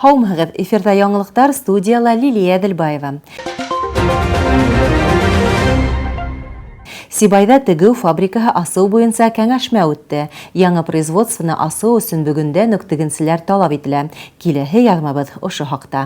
Һаумыһығыҙ, эфирҙа яңылыҡтар, студияла Лилия Әҙелбаева. Сибайҙа тегеү фабрикаһы асыу буйынса кәңәшмә үтте. Яңы производствоны асыу өсөн бөгөндән үк тегенселәр талап ителә. Киләһе яҙмабыҙ ошо хаҡта.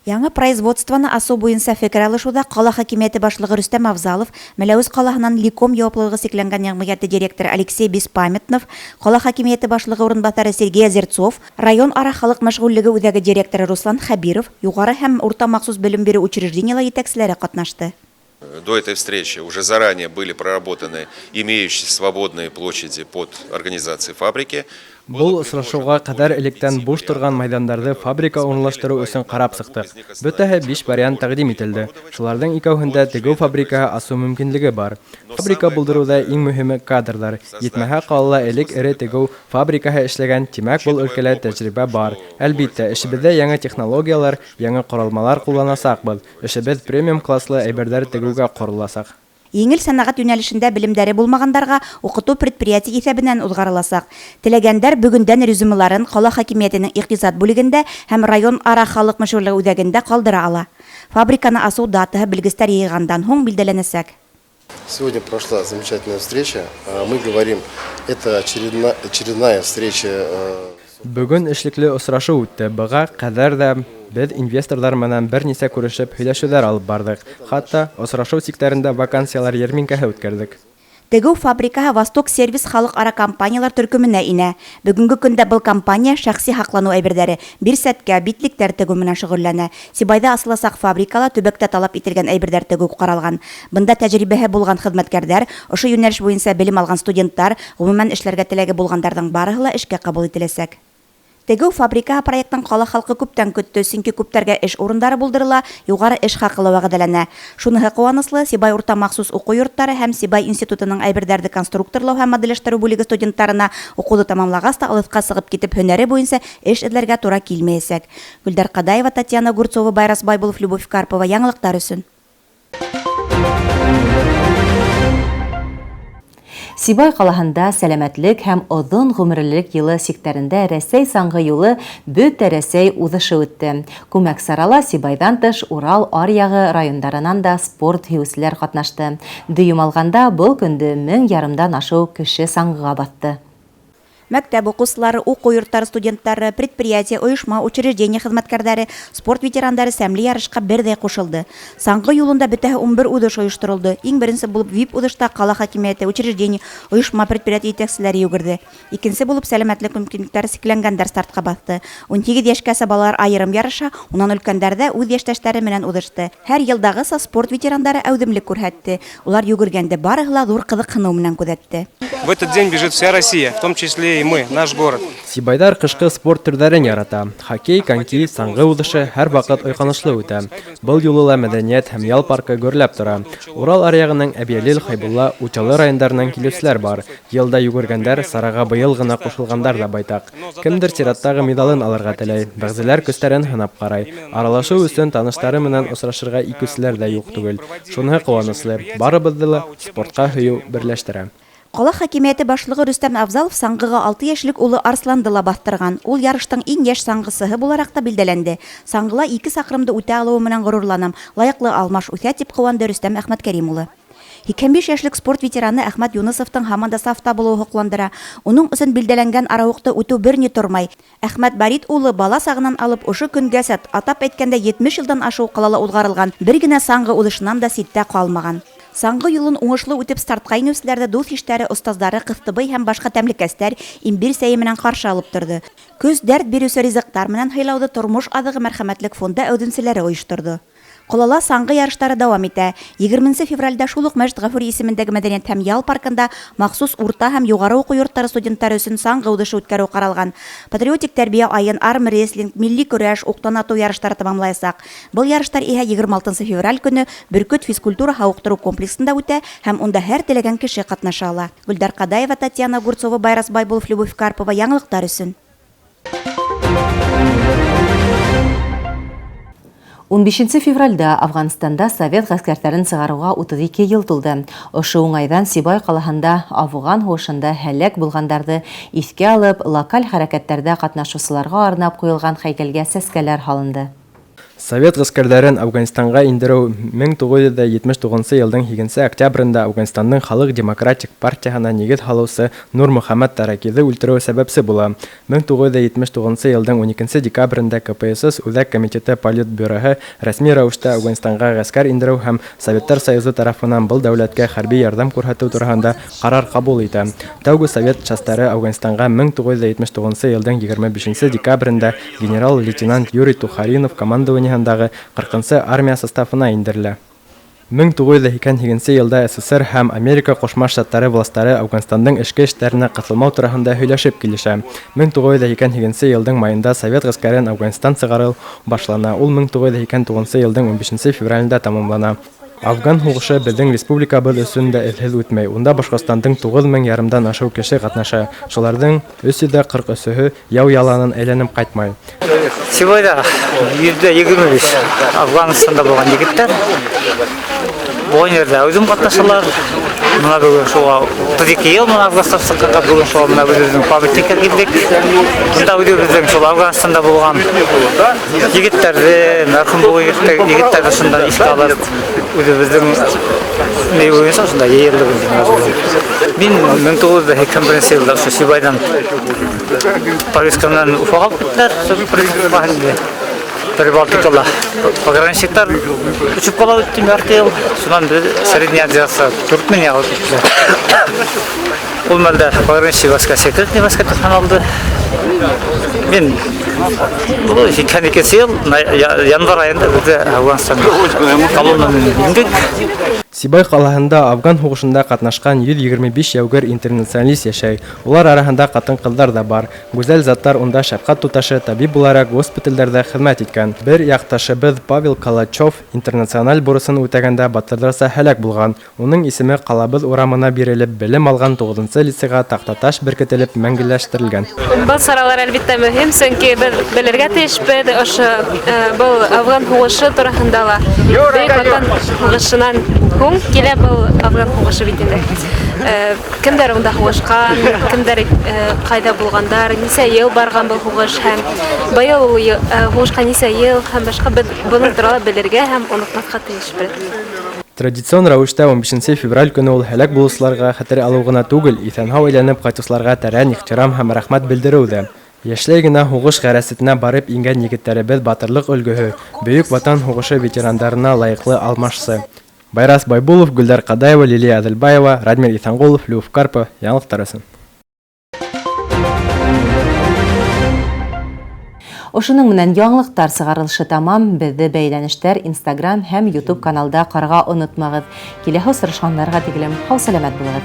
Яңы производствоны асыу буйынса фекер алышыуҙа ҡала хакимиәте башлығы Рөстәм Афзалов, Мәләүез ҡалаһынан Ликом яуаплылығы сикләнгән йәмғиәте директоры Алексей Беспамятнов, ҡала хакимиәте башлығы урынбаҫары Сергей Озерцов, район ара халыҡ мәшғүллеге үҙәге директоры Руслан Хәбиров, юғары һәм урта махсус белем биреү учреждениелары етәкселәре ҡатнашты. До этой встречи уже заранее были проработаны имеющиеся свободные площади под организацией фабрики. Был осрашыуға ҡәҙәр электән буш торған майҙандарҙы фабрика урынлаштырыу өсөн ҡарап сыҡтыҡ. Бөтәһе биш вариант тәҡдим ителде. Шуларҙың икәүһендә тегеү фабрикаһы асыу мөмкинлеге бар. Фабрика булдырыуҙа иң мөһиме кадрҙар. Етмәһә, ҡалала элек эре тегеү фабрикаһы эшләгән, тимәк, был өлкәлә тәжрибә бар. Әлбиттә, эшебеҙҙә яңы технологиялар, яңы ҡоролмалар ҡулланасаҡбыҙ. Эшебеҙ премиум класлы әйберҙәр тегеүгә ҡороласаҡ. Еңел сәнәғәт йүнәлешендә белемдәре булмағандарға уҡытыу предприятие иҫәбенән уҙғарыласаҡ. Теләгәндәр бөгөндән резюмеларын ҡала хакимиәтенең иҡтисад бүлегендә һәм район ара халыҡ мәшғүллеге үҙәгендә ҡалдыра ала. Фабриканы асыу датаһы белгестәр йыйғандан һуң билдәләнәсәк. Сегодня прошла замечательная встреча. Мы говорим, это очередная встреча. Бөгөн эшлекле осрашыу үтте. Быға ҡәҙәр ҙә беҙ инвесторҙар менән бер нисә күрешеп һөйләшеүҙәр алып барҙыҡ. Хатта осрашыу сиктәрендә вакансиялар йәрминкәһе үткәрҙек. Тегеү фабрикаһы Восток сервис халыҡ-ара компаниялар төркөмөнә инә. Бөгөнгө көндә был компания шәхси һаҡланыу әйберҙәре, бирсәткә, битлектәр тегеү менән шөғөлләнә. Сибайҙа асыласаҡ фабрикала төбәктә талап ителгән әйберҙәр тегеү ҡаралған. Бында тәжрибәһе булған хеҙмәткәрҙәр, ошо йүнәлеш буйынса белем алған студенттар, ғөмүмән эшләргә теләге булғандарҙың барыһы ла эшкә ҡабул ителәсәк. Тегеү фабрикаһы проектын ҡала халҡы күптән көттө, сөнки күптәргә эш урындары булдырыла, юғары эш хаҡы ла вәғәҙәләнә. Шуныһы ҡыуаныслы, Сибай урта махсус уҡыу йорттары һәм Сибай институтының әйберҙәрҙе конструкторлау һәм моделләштереү бүлеге студенттарына уҡыуҙы тамамлағас та алыҫҡа сығып китеп һөнәре буйынса эш эҙләргә тура килмәйәсәк. Гөлдәр Ҡадаева, Татьяна Огурцова, Байрас Байбулов, Любовь Карпова. Яңылыҡтар өсөн. Сибай ҡалаһында сәләмәтлек һәм оҙон ғүмерлелек йылы сиктәрендә Рәсәй саңғы юлы бөтә Рәсәй уҙышы үтте. Күмәк сарала Сибайҙан тыш Урал аръяғы райондарынан да спорт һөйөүселәр ҡатнашты. Дөйөм алғанда был көндө мең ярымдан ашыу кеше саңғыға баҫты. Мәктәп уҡыусылары, уҡыу йорттары студенттары, предприятие, ойошма, учреждение хеҙмәткәрҙәре, спорт ветерандары сәмле ярышҡа берҙәй ҡушылды. Саңғы юлында бөтәһе 11 уҙыш ойошторолдо. Иң беренсе булып вип уҙышта ҡала хакимиәте, учреждение, ойошма, предприятие етәкселәре йүгерҙе. Икенсе булып сәләмәтлек мөмкинлектәре сикләнгәндәр стартҡа баҫты. 18 йәшкәсә балалар айырым ярыша, унан өлкәндәр ҙә үҙ йәштәштәре менән уҙышты. Һәр йылдағыса спорт ветерандары әүҙемлек күрһәтте. Улар йүгергәнде барыһы ла ҙур ҡыҙыҡһыныу менән күҙәтте. В этот день бежит вся Россия, в том числе и мы, наш город. Сибайҙар ҡышҡы спорт төрҙәрен ярата. Хоккей, коньки, саңғы уҙышы һәр ваҡыт ойҡанышлы үтә. Был юлы ла мәҙәниәт һәм ял паркы гөрләп тора. Урал аръяғының Әбйәлил, Хәйбулла, Учалы райондарынан килеүселәр бар. Йылда йүгергәндәр сараға быйыл ғына ҡушылғандар ҙа байтаҡ. Кемдер сираттағы миҙалын алырға теләй, бәғзеләр көстәрен һынап ҡарай. Аралашыу өсөн таныштары менән осрашырға итеүселәр ҙә юҡ түгел. Шуныһы ҡыуаныслы, барыбыҙҙы ла спортҡа һөйөү берләштерә. Ҡала хакимиәте башлығы Рөстәм Афзалов саңғыға 6 йәшлек улы Арсланды ла баҫтырған. Ул ярыштың иң йәш саңғысыһы булараҡ та билдәләнде. Саңғыла 2 саҡрымды үтә алыуы менән ғорурланам. Лайыҡлы алмаш үҫә, тип ҡыуанды Рөстәм Әхмәткәрим улы. 85 йәшлек спорт ветераны Әхмәт Юнысовтың һаман да сафта булыуы һоҡландыра. Уның өсөн билдәләнгән арауыҡты үтеү бер ни тормай. Әхмәт Барит улы бала сағынан алып ошо көнгәсә, атап әйткәндә 70 йылдан ашыу ҡалала уҙғарылған бер генә саңғы уҙышынан да ситтә ҡалмаған. Саңғы юлын уңышлы үтеп стартҡа инеүселәрҙе дуҫ-иштәре, остаздары ҡыҫтыбый һәм башҡа тәмлекәстәр имбир сәйе менән ҡаршы алып торҙо. Көс дәрт биреүсе ризыҡтар менән һыйлауҙы тормош аҙығы мәрхәмәтлек фонды әүҙемселәре ойошторҙо. Ҡалала саңғы ярыштары дауам итә. 20 февралдә шул уҡ Мәжит Ғафури исемендәге мәҙәниәт һәм ял паркында махсус урта һәм юғары уҡыу йорттары студенттары өсөн саңғы уҙышы үткәреү ҡаралған. Патриотик тәрбиә айын армрестлинг, милли көрәш, уҡтан атыу ярыштары тамамлаясаҡ. Был ярыштар иһә 26 февраль көнө Бөркөт физкультура һауыҡтырыу комплексында үтә һәм унда һәр теләгән кеше ҡатнаша ала. Гөлдәр Ҡадаева, Татьяна Огурцова, Байрас Байбулов, Любовь Карпова. Яңылыҡтар өсөн. Унбишенсе февральдә Афғанстанда совет ғәскәрҙәрен сығарыуға 32 йыл тулды. Ошо уңайҙан Сибай ҡалаһында Афған һуғышында һәләк булғандарҙы иҫкә алып, локаль хәрәкәттәрҙә ҡатнашыусыларға арнап ҡуйылған һәйкәлгә сәскәләр һалынды. Совет ғәскәрҙәрен Афғанстанға индереү 1979 йылдың 8 октябрендә Афғанстандың Халыҡ демократик партияһына нигеҙ һалыусы Нур Мөхәммәт Таракиҙы үлтереү сәбәпсе була. 1979 йылдың 12 декабрендә КПСС Үҙәк комитеты Политбюроһы рәсми рәүештә Афғанстанға ғәскәр индереү һәм Советтар Союзы тарафынан был дәүләткә хәрби ярҙам күрһәтеү тураһында ҡарар ҡабул итә. Тәүге совет частары Афғанстанға 1979 йылдың 25 декабрендә генерал-лейтенант Юрий Тухаринов командованиеһындағы 40-нсы армия составына индерелә. 1988 йылда СССР һәм Америка Ҡушма Штаттары властары Афғанстандың эшке эштәренә ҡыҫылмау тураһында һөйләшеп килешә. 1988 йылдың майында совет ғәскәрен Афғанстан сығарыу башлана. Ул 1989 йылдың 15 февралендә тамамлана. Афган һуғышы беҙҙең республикабыҙ өсөн дә эҙһеҙ үтмәй. Унда Башҡортостандың 9 мең ярымдан ашыу кеше ҡатнаша. Шуларҙың 343-һө яу яланын әйләнеп ҡайтмай. Сибайҙа 125 Афғанстанда булған егеттәр. Был ерҙә үҙем ҡатнашалар. Мына бөгөн шуға 32 йыл мына Афғанстан сыҡҡанға бөгөн шуға мына үҙебеҙҙең памятникка килдек. Бында үҙебеҙҙең шул Афғанстанда булған егеттәрҙе, мәрхүм булған егеттәрҙе шунда иҫкә алып, үҙебеҙҙең ни буйынса шунда йыйылдыҡ инде. Мин 1981 йылда ошо Сибайҙан повестка менән Уфаға алып киттеләр. Шул Прибалтикала пограничниктар очоп ҡала үттем ярты йыл. Шунан беҙ Средняя Азияға Төркмәнияға алып киттеләр. Ул мәлдә пограничный войска секретный войска тип һаналды. Мин был 82 йыл январь айында беҙҙе Афғанстан колонна менән индек. Сибай ҡалаһында Афган һуғышында ҡатнашҡан 125 яугир интернационалист йәшәй. Улар араһында ҡатын-ҡыҙҙар ҙа бар. Гүзәл заттар унда шәфҡәт туташы, табип булараҡ госпиталдәрҙә хеҙмәт иткән. Бер яҡташыбыҙ Павел Калачев интернациональ бурысын үтәгәндә батырҙарса һәләк булған. Уның исеме ҡалабыҙ урамына бирелеп, белем алған 9-нсы лицейға таҡтаташ беркетелеп мәңгеләштерелгән. Был саралар әлбиттә мөһим, сөнки беҙ белергә тейешбеҙ ошо был Афған һуғышы тураһында ла. Бөйөк Ватан һуғышынан һуң килә был Афған һуғышы бит инде. Кемдәр унда һуғышҡан, кемдәр ҡайҙа булғандар, нисә йыл барған был һуғыш һәм быйыл ул һуғышҡа нисә йыл һәм башҡа беҙ бының турала белергә һәм онотмаҫҡа тейешбеҙ. Традицион рәүештә 15 февраль көнө ул һәләк булыусыларға хәтер алыу ғына түгел, иҫән-һау әйләнеп ҡайтыусыларға тәрән ихтирам һәм рәхмәт белдереү ҙә. Йәшләй генә һуғыш ғәрәсәтенә барып ингән егеттәребеҙ батырлыҡ өлгөһө, Бөйөк Ватан һуғышы ветерандарына лайыҡлы алмашсы. Байрас Байбулов, Гөлдәр Ҡадаева, Лилия Әҙелбаева, Радмир Иҫәнғолов, Лев Карпов. Яңылыҡтар өсөн. Ошоноң менән яңылыҡтар сығарылышы тамам. Беҙҙе бәйләнештәр Instagram һәм YouTube каналда ҡарарға онотмағыҙ. Киләһе осрашҡандарға тиклем һау-сәләмәт булығыҙ.